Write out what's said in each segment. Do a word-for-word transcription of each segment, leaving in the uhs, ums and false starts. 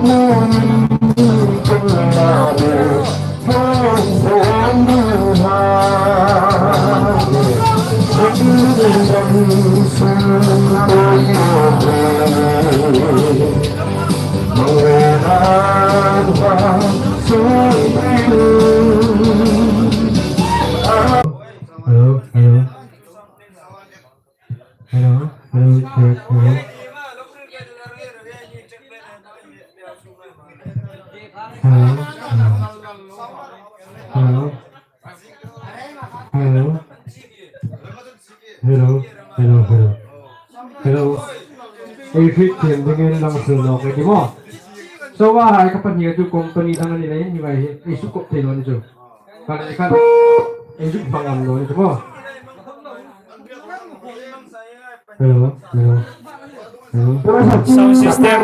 Hello, hello. Hello, hello, check, hello. Hello, hello. Hello. Hello, hello, hello. Hello. Ei fit thiam dingin lang sul nawk ei ti maw. So, a hai ka pahni chu company dang a ni leiin hi vai hi ei sukop thei lo ni chu. Kan, kan ei suk pangam lo ni chu maw. Hello, hello, hello. Sound system,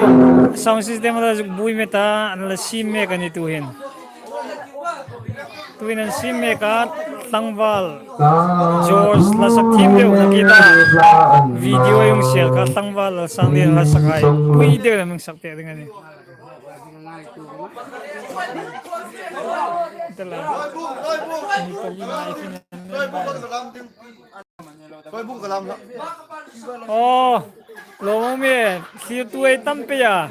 sound system la zuk bui met a, an la sim mek a ni tuhin. Tuhin an sim mek a, tlangval George la sak thiem deu na ki ta. Video ei hung siel kha, tlangval Lalsanglian la sak hai. Pui deu na hung sak pek ding a nih. Tela. Ni pali mai fin. Aw, lo mawng mi, thlirtu ei tam pei a.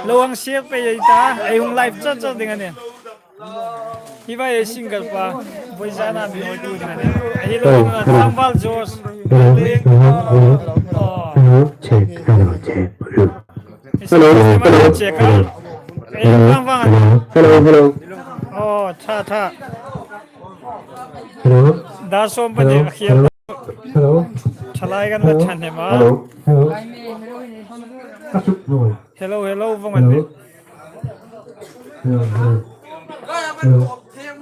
Lo hang siel pei ei ta, ei hung live chat chat ding a nih. Hi vai ei singer pa, voi zana mi hoi tu ding a nih. Hi lo, hello, hello. Tlangval George. Hello, hello, hello. Aw. Hello, check, hello, check. Hello, hello, hello. Check, hello. Hello, hello. Aw, tha, tha. Hello. Dar sawm pahni a khial. Hello. Hello. Thalai kan la than hnem a. Hello. Hello. Ka suk nuoi. Hello, hello, vong an ti. Hello. Hello, hello. Hello.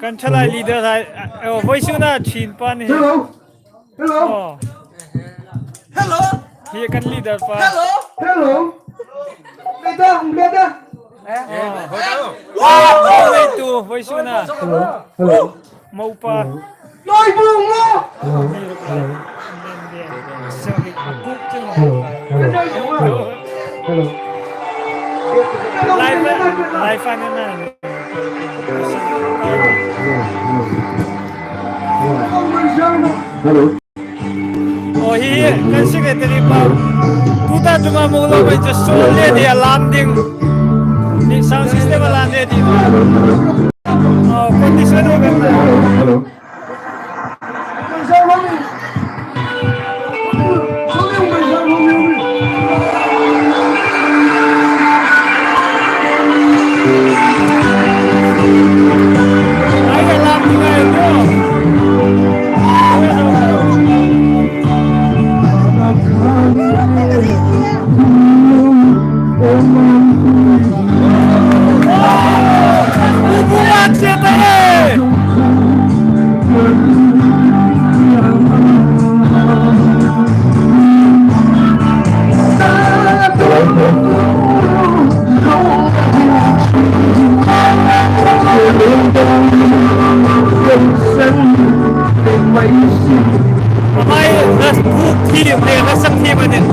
Kan thalai leader hai, oh, voisun a thin pa ni. Hello. Hello. Oh. Hello. Hi kan leader pa. Hello. Hello. Beta, beta. Oh. Hello. Hello. Voisun a. Hello. Hello. Maupa. Hello. Hello. Hello. Hello. Hello. Hello. Live, live, live. Hello. Oh, hi, hi, kan secretary pa. Tuta tuma mo lo mai just so le dia landing. Ni sound system a landing di. Oh, condition o kan. Hello. Amai, na buk thiem, na sak thiem a nih.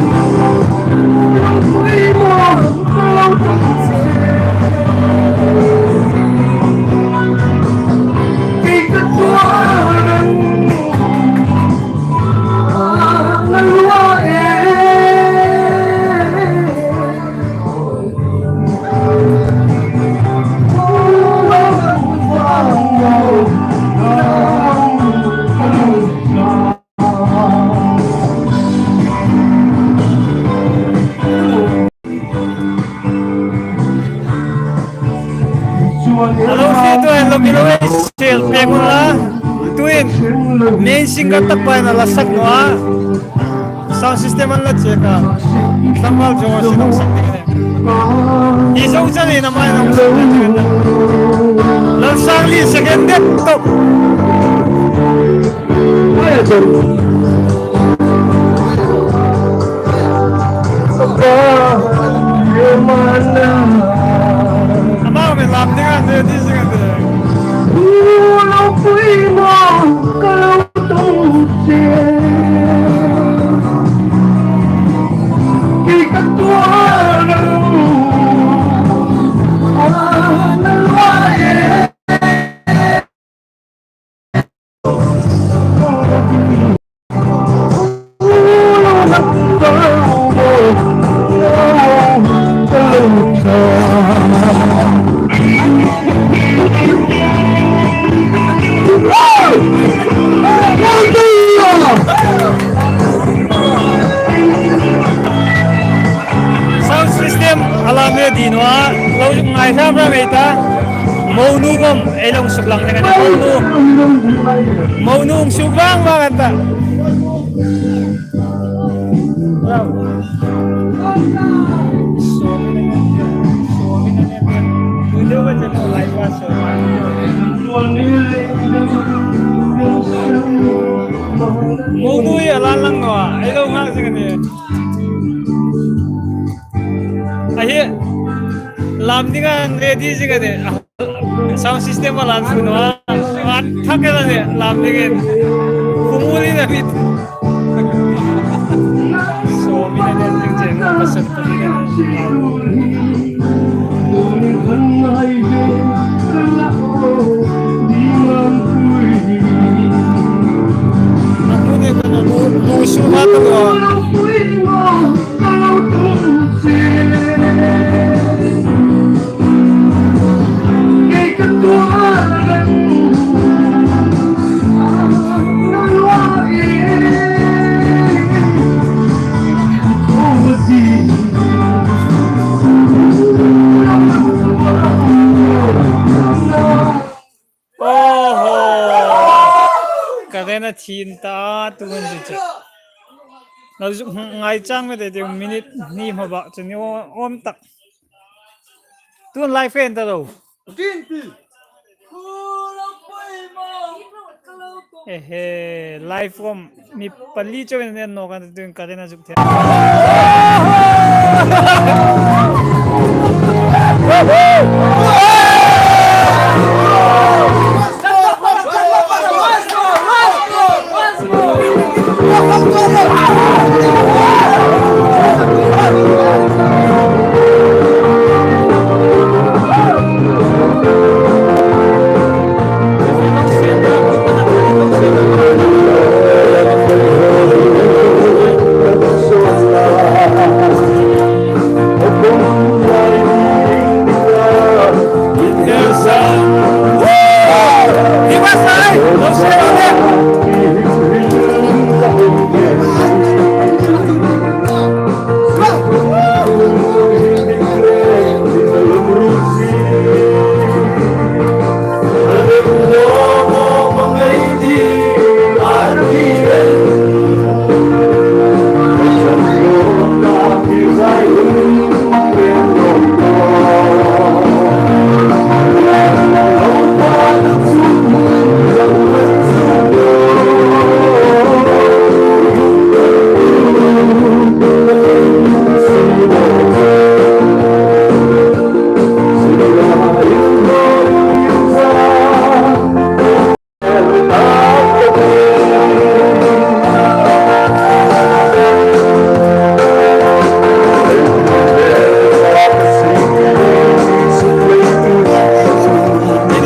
Hello, si tu hello, hello, sel pek unla. Tuin main singer tak pa in a la sak naw a. Sound system an la check a. Tlangval George in a sak ding a nih. Hi zo chani na mai na sak ding a nih. Lalsangli second dep tok. Amau min lam ding a, ready sing a. Monu khom ei lo suklang ding a nih, monu. Monu suklang vang an ta. Monu hi a la inlang naw a, ei lo nghak zing a nih. A hi, lam ding an ready zing a nih. Sound system a la insuo naw a. A thak el a nih, lam dingin. Khumul in a mit. Sawm in a nen ding cheng, pasal pali in a nen. A hmun hi kan a lu, lu su ha ta lo. Oho! Ka ren a thin ta, tu hun chu chu. Lo zuk ngai chang met ei tiu, minute hni hma bak chu ni awm tak. Tun live en ta lo. Ehe, live khom mi pali chauin an en nawk a, tun ka ren a zuk thei.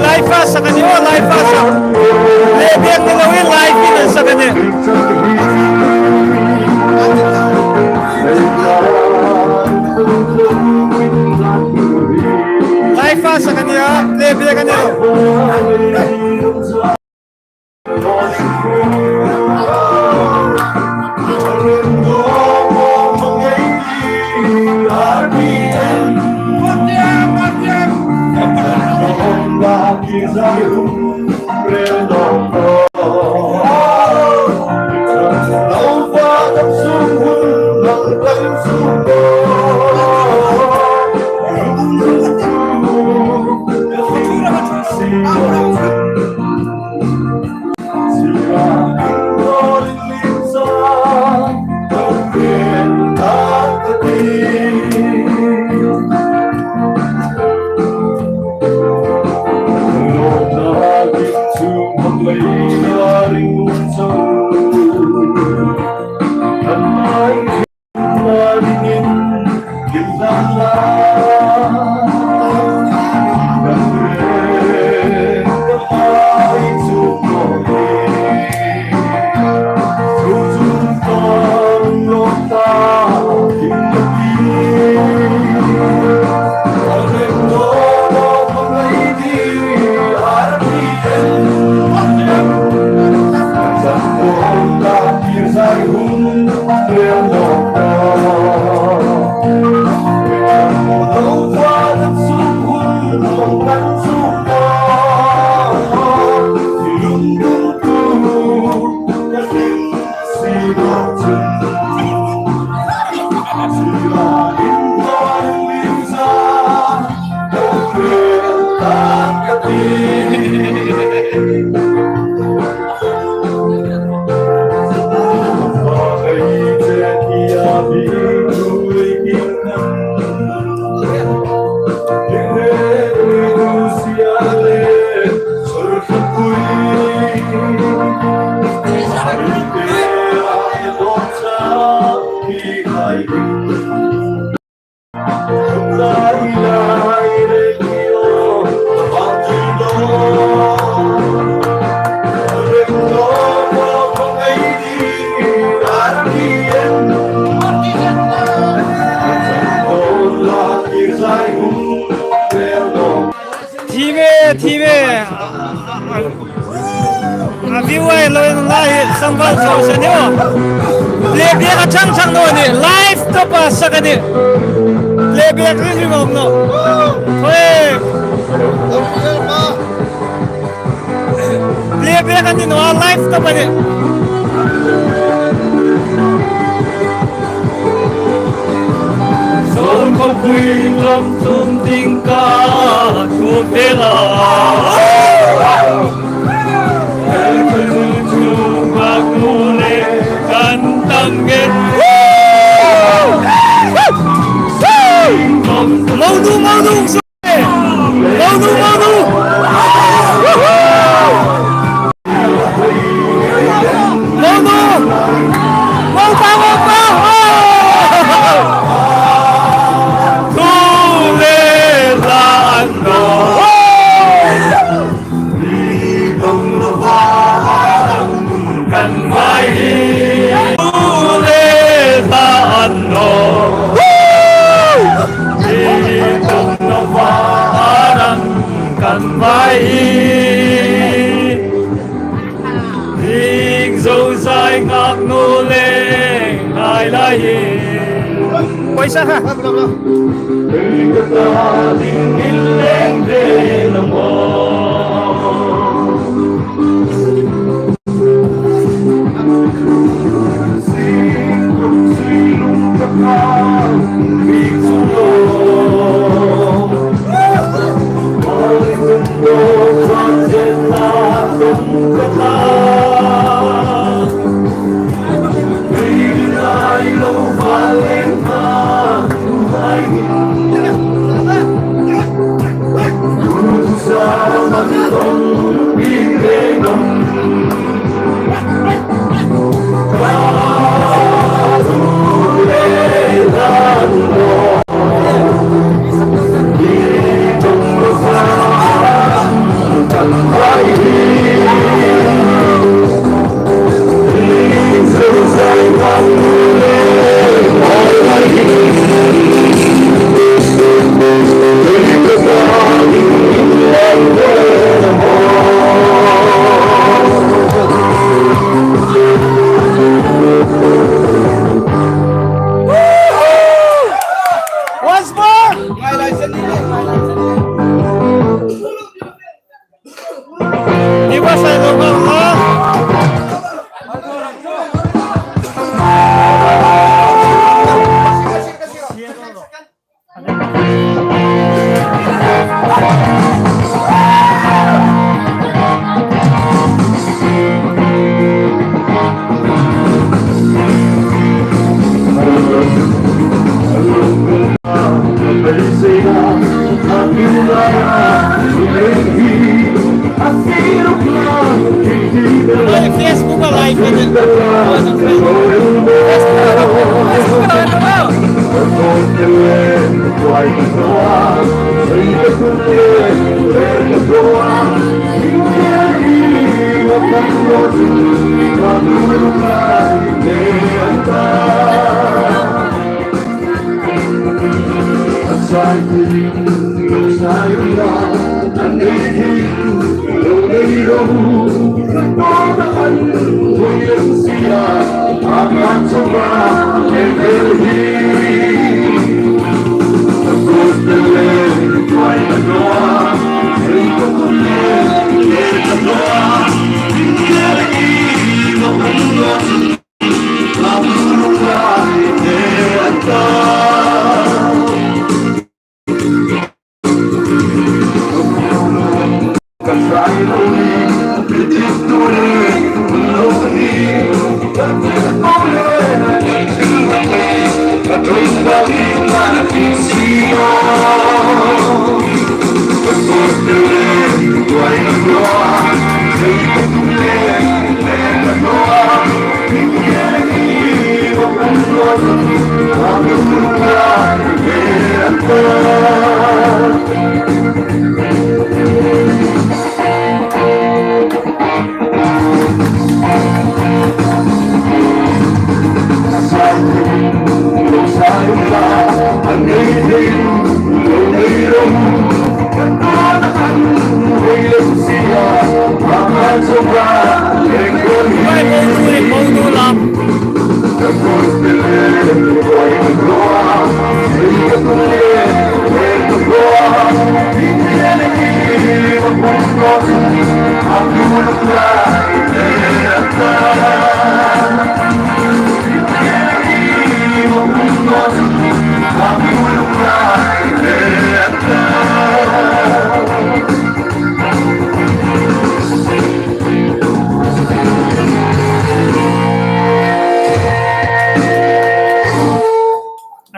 Live a sak a ni aw, live a sak. Le biak ni loin live in an sak a nih. Live a sak a ni a, le biak a ni lo. Thime, thime. A view ai lo in lai sangval so se ni o. Playback a chang chang naw ni. Live to pa sa ka ni. Playback ri ri ngom naw. Hoi. Playback a ni naw, live to pa ni. Sawlkhawpui lam tum ding ka thu vela. Kan tang nge. Mau nu, mau nu. Mau nu, mau nu. Mau nu. Mau pa, mau pa. Thu le la an no. Kan vai hi. Thu le la an no. Kan vai hi. Ring zo zai ngak nu le ngai lai hi. Poisa ha. Ring ka ta ding in leng de na mo. Once more! Facebook a live.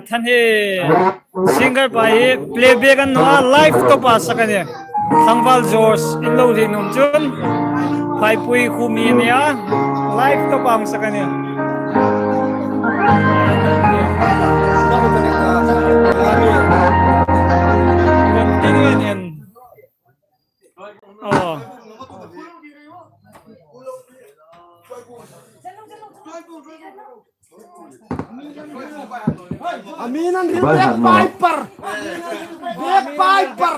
A than hi singer pa hi playback a ni naw a, live tawpa sak a nih. Tlangval George in lo hriet nuom chun Phaipui khu mi a nih a, live tawpa hung sak a nih. Aw. A mi nan hril, bagpiper. Bagpiper.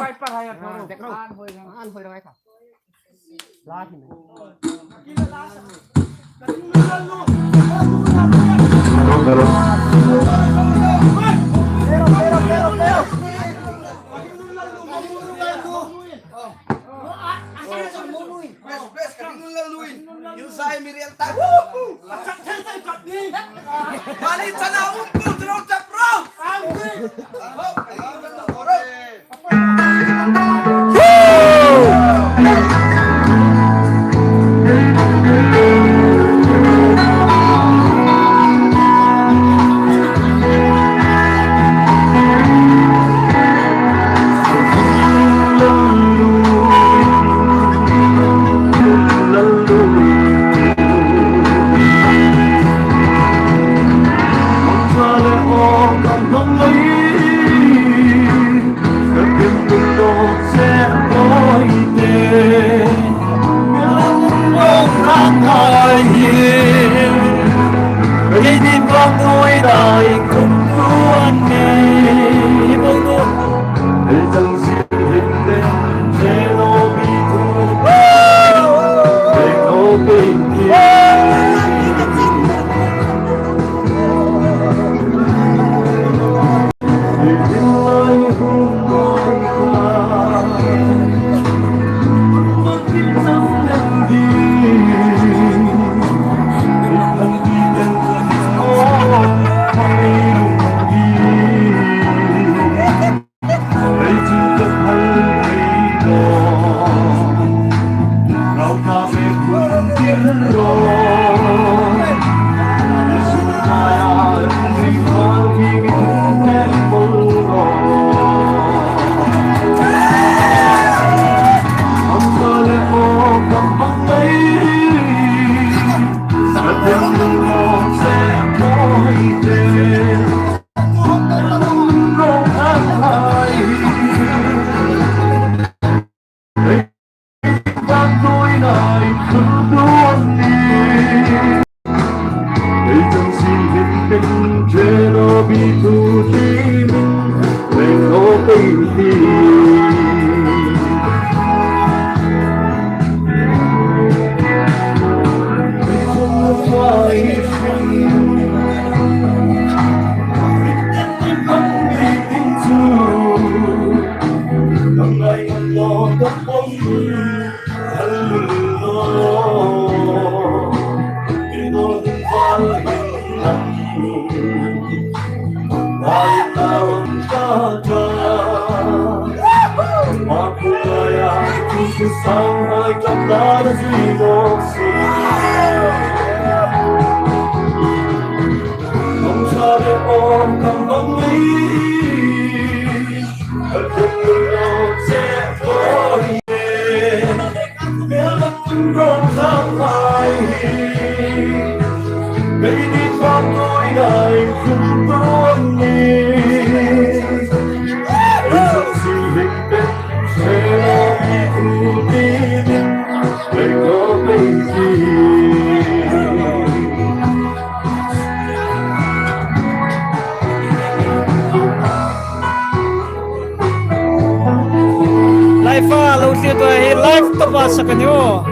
Live a lo thlir tu hi live tawpa sak a ni aw.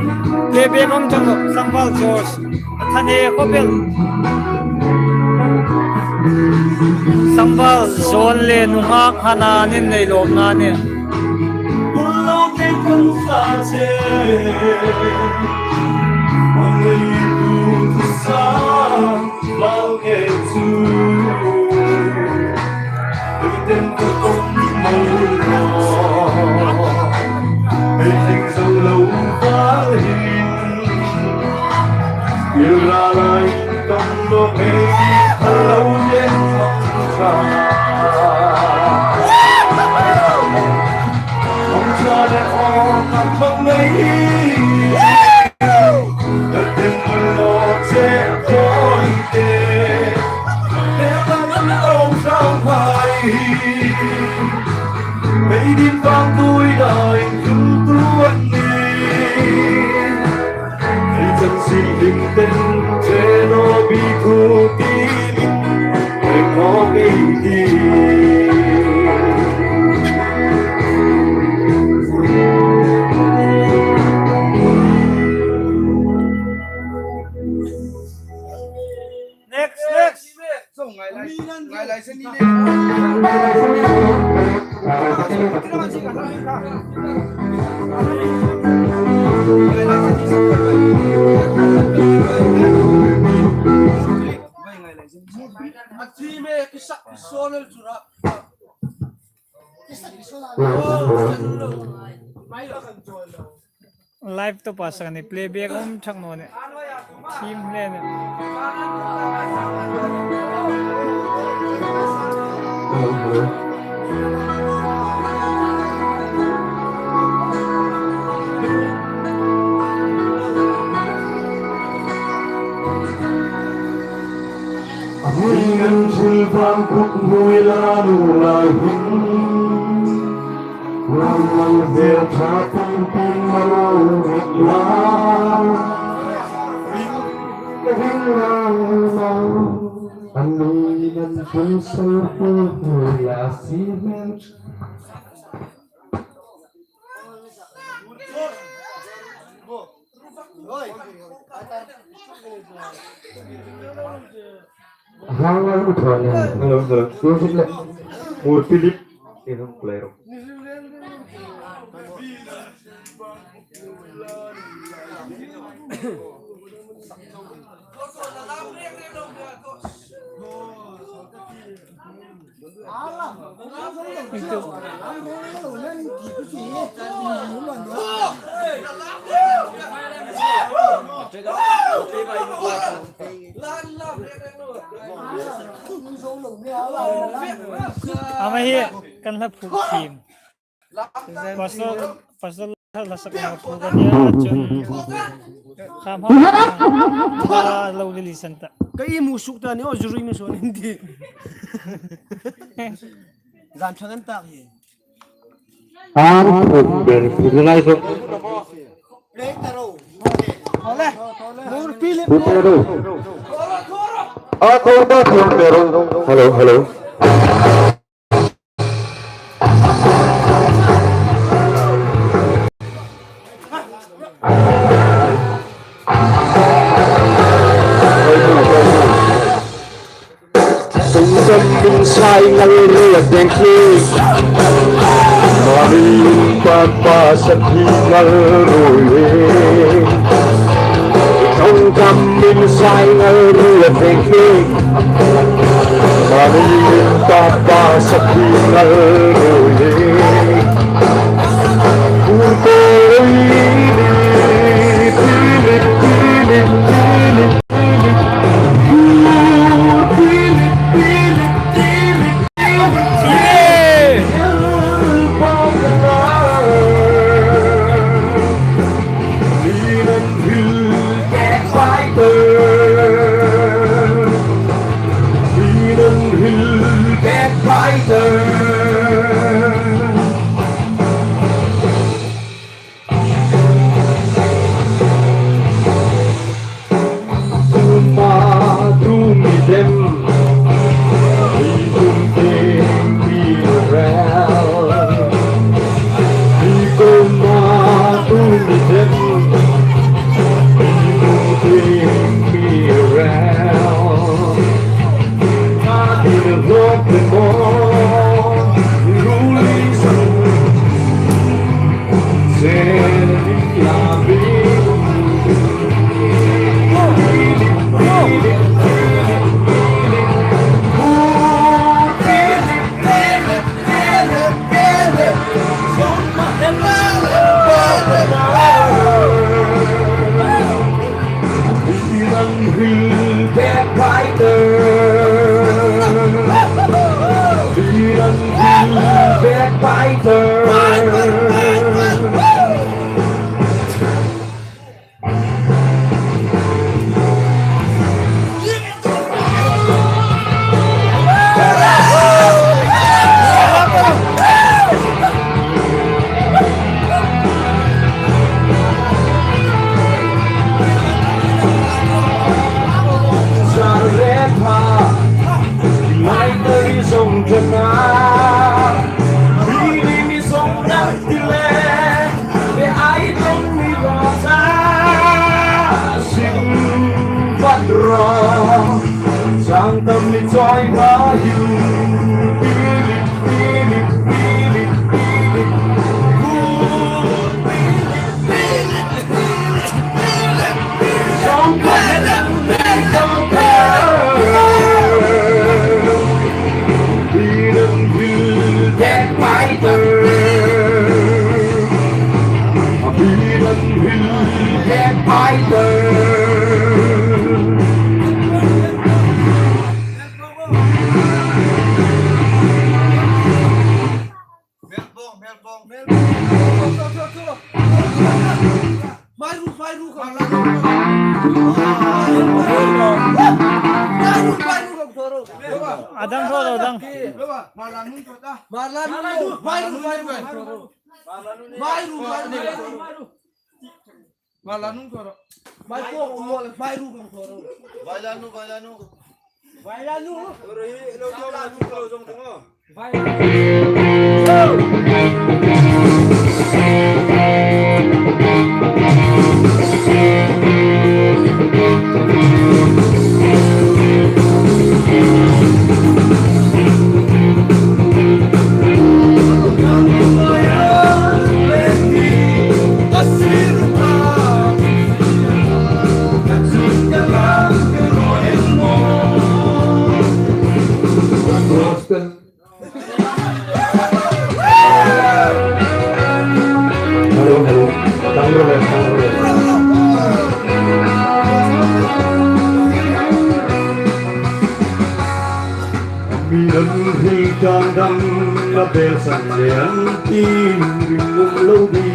Playback um chang lo, Sangval George. Than he khawp el. Sangval John le nunghak Hana nin nei lawmna ni. Next, next. Live tawpa sak a ni, playback um chang naw ni. Thim hle ni. Ring an thil vang kut hnuoi la nu lai hin. Ram man vel tha pum pum ma lo rik la. Ring la la. An nui nan kan sal pu hnuoi la si hen. Hello, hello. Mur Philip. Ama hi kan hla phuok thiem. Pastor, Pastor la sak na phuok a nia chun. Kham ha. Lo lili san ta. Ka i mu suk ta ni o zuri mi so ni ti. Zan thang an tak hi. Ar phuok ber phuok lai so. Phuok ber. A thor ta phuok ber. Hello, hello. Sungkam min sai ngal ru a deng khi. Mari in pa pa sa thi ngal ru ye. Sungkam min sai ngal ru a deng khi. Mari in pa pa sa thi ngal ru ye. Kur ko Melbong, Melbong. Melbong. Mai ru, mai ru, mai ru. Adang ro, adang. Marla nu, mai ru, mai ru. Mai ru, mai ru. Mai ru, mai ru. Mai ru, mai ru. Hello, hello. Tang ro le, tang ro le. Mi nan hril tang dang na bel san le an ti ring um lo di,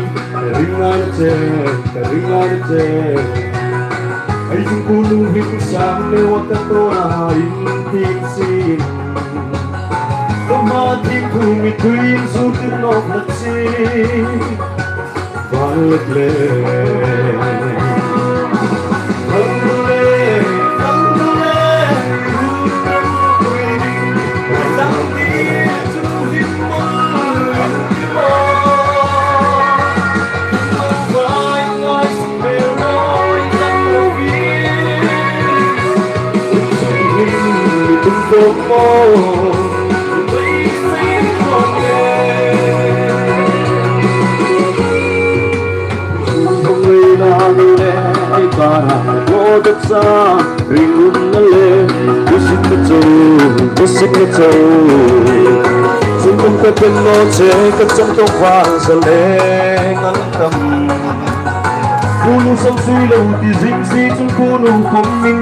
ring an che, ring an che. Ai tung ku nu hing sang le wa ka to na in tin sin. Kama thim thu mi tuin su tin nok na chi. Van lek le. Van le, van le. Kunu sam sui lo ti zing si chung kunu kong min.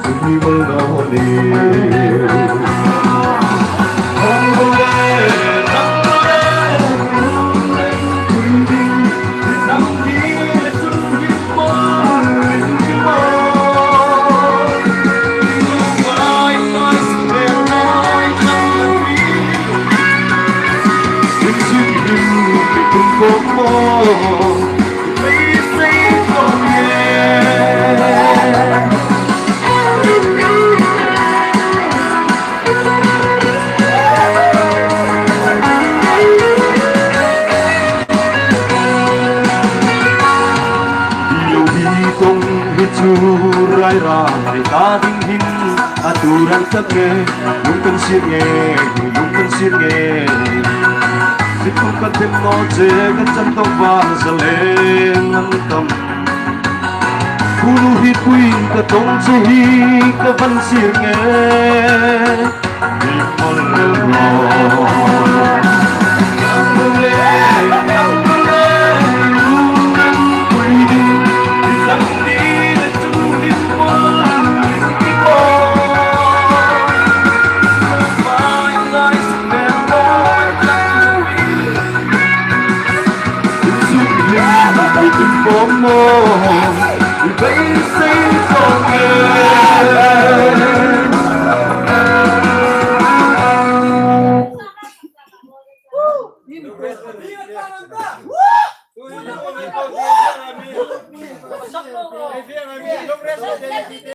Sui mal na ho ni. Hi lo hi tong hi chu rai rai ta ding hin a tu ran tak nge, lung kan sir nge, lung kan sir nge. Kum ka thim naw che ka chan tawk vang zalen an tam. Kulu hi puin ka tawng che hi ka van sir nge. Hi mal rel ro. Bom bom.